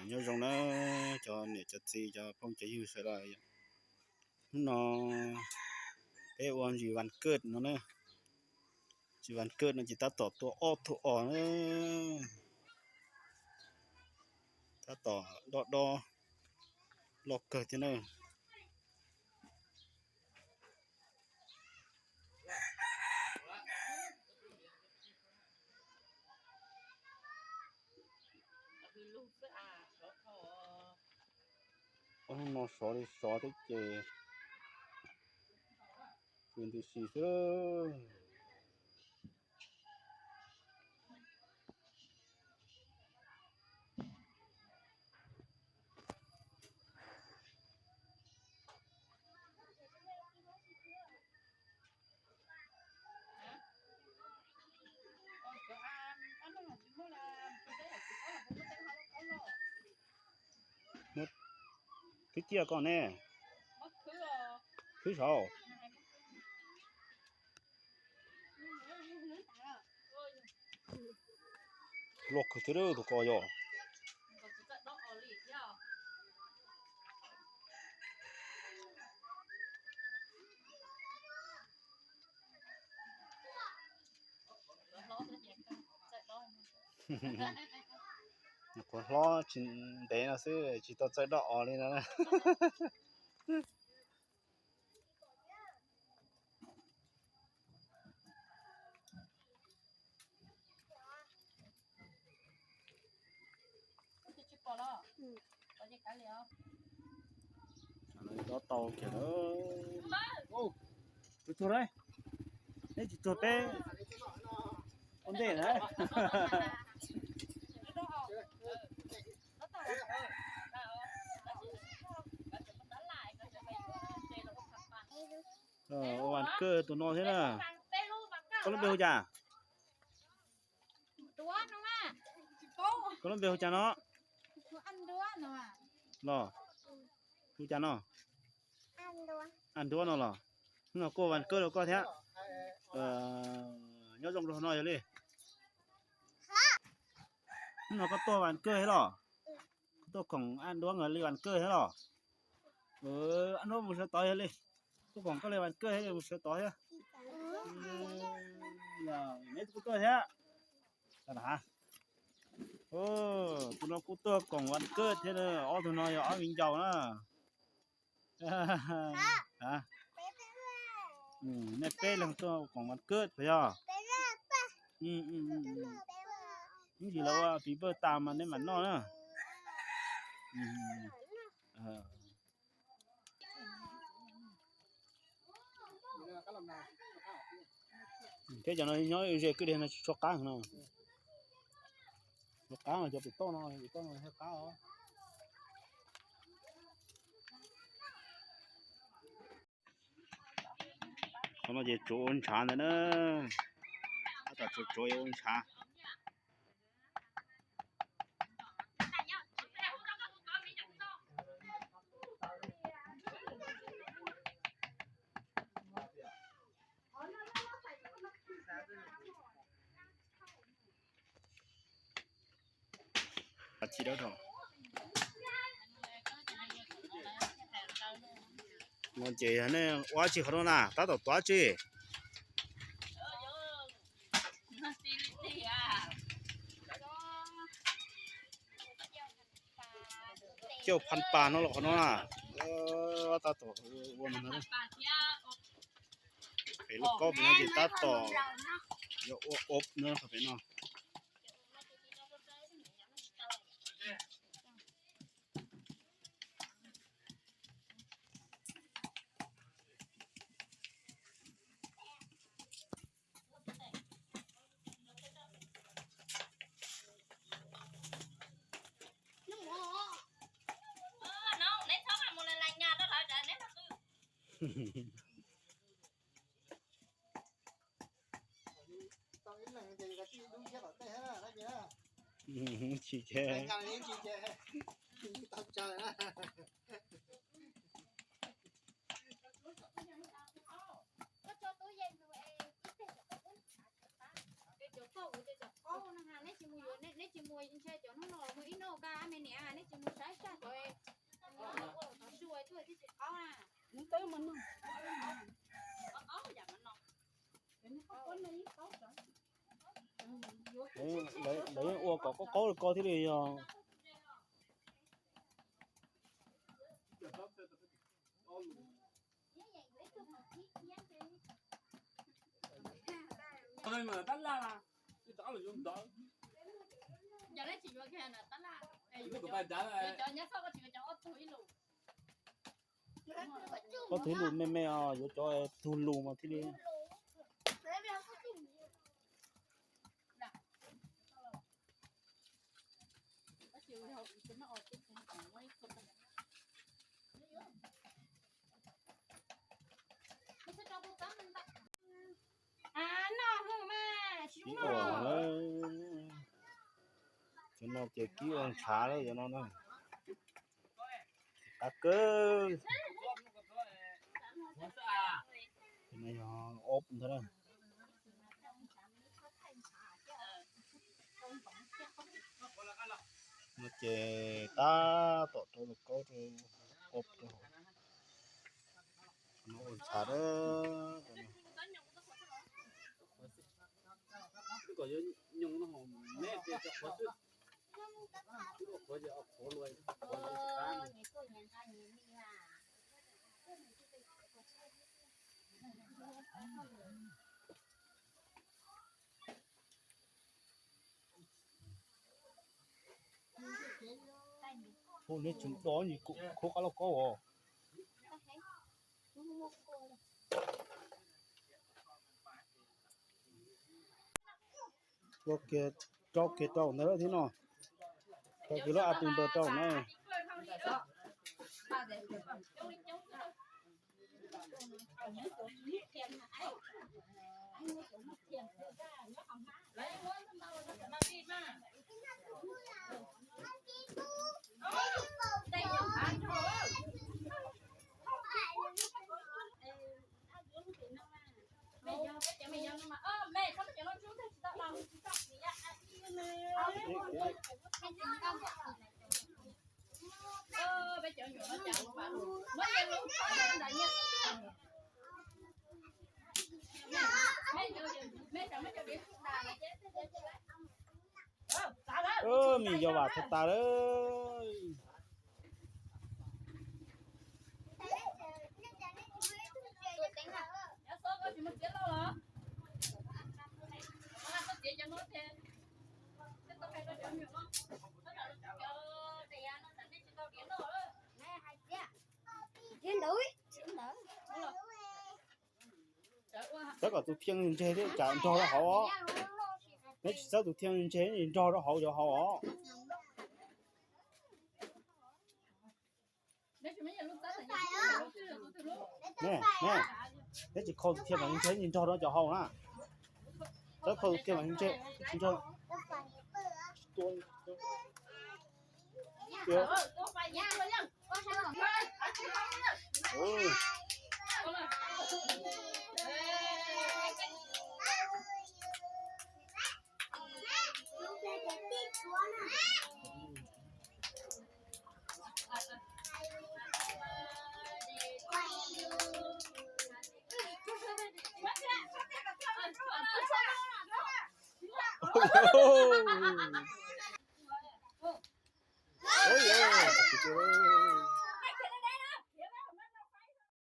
Nyob zoo na cov niam cov txiv cov phooj cov ywg sawv daws. Hnub no peb ua ntsis vas kawj no na. Ntsis vas kawj no ces tab tom tua ob tug os na. Tab tom dob dob loj kawg thiab na. Ob hnub no sov li sov thiab ces kws ntws si xwb. Muab khwb ciaj koj ne. Khwb saud. Loj kawg thiab tus ko yog. Nyuam qhuav hlob tsis ntev no xwb tsis tau txawj dob os li no. Dob tau kiag. Tsuag tsuag, neb tsis tsuag peb ua ntej na. Ua vas kawj tus no thiab na. Koj lub npe hu cas? Koj lub npe hu cas no? Los, hu cas no? Ab Ntuab no los? Hnub no kuj vas kawj rau koj thiab. Nyob zoo rau no yog li. Hnub no koj tuaj vas kawj thiab los? Koj tuaj koom Ab Ntuab nkawd li vas kawj thiab los? Ab Ntuab mus sawv tod yog li. Tuaj koom koj li vas kawj thiab mus sawv tod thiab. Neb kuj tuaj thiab. Tus no kuj tuaj koom vas kawj thiab. Ob tug no yog ob viv ncaus na. Nej peb leeg tuaj koom vas kawj puas yog? Ib ntsis lawv ua piv pawj tas mas nej mam noj na. Thiab cov no nyob ze kwj deg no tsis tshua qab no. Tshua qab no cov pem toj no, pem toj no thiaj qab os. Qhov no ces tsuav ua ntshav ntawd na. Tab tom tsuav tsuav yuav ua ntshav. Tsis dawb dhau. No ces yog nej ua tsi qhov no na, tab tom tua tsi? Cauj phaj pas no los qhov no na. Tab tom ua no. Pem lub kaub pem no ces tab tom yuav ua ob no qhov pem no. Tsis ces. Neb tsis mus yuav, neb tsis mus ntshe cov hnub no mus ib noj ka me niam, neb tsis Lawv yeej ua kom qaub qaub li ko thiaj li yog. Tab laj, tab laj, cov nyab xoj ko tsis cov ob tug ib lus. Ob tug ib lus me me os, yuav cov tug lus mas thiaj li. Kib ua, cov no ces kib ua ntshav lawm cov no na. Qab kawg. Ob ntag na. No ces tab tom rau lauj kaub rau ob rau hauv. No ua ntshav na. Hu neb tseem do nyuag kub qab lauj kaub os. Ua kiag rau kiag rau ntawd thiab no. Rau kiag lub a tu ntawd rau na. Ub, me yog vam tag tas lawm. Txawb kom tus thiaj ntseg thiab tsam nrog rau hauv os. Neb tsis txawb tus thiaj ntseg nrog rau hauv cov hauv os. Ne, ne, neb tsis kho tus thiaj mas ntseg nrog rau cov hauv na. Txawb kho tus thiaj mas ntseg nrog.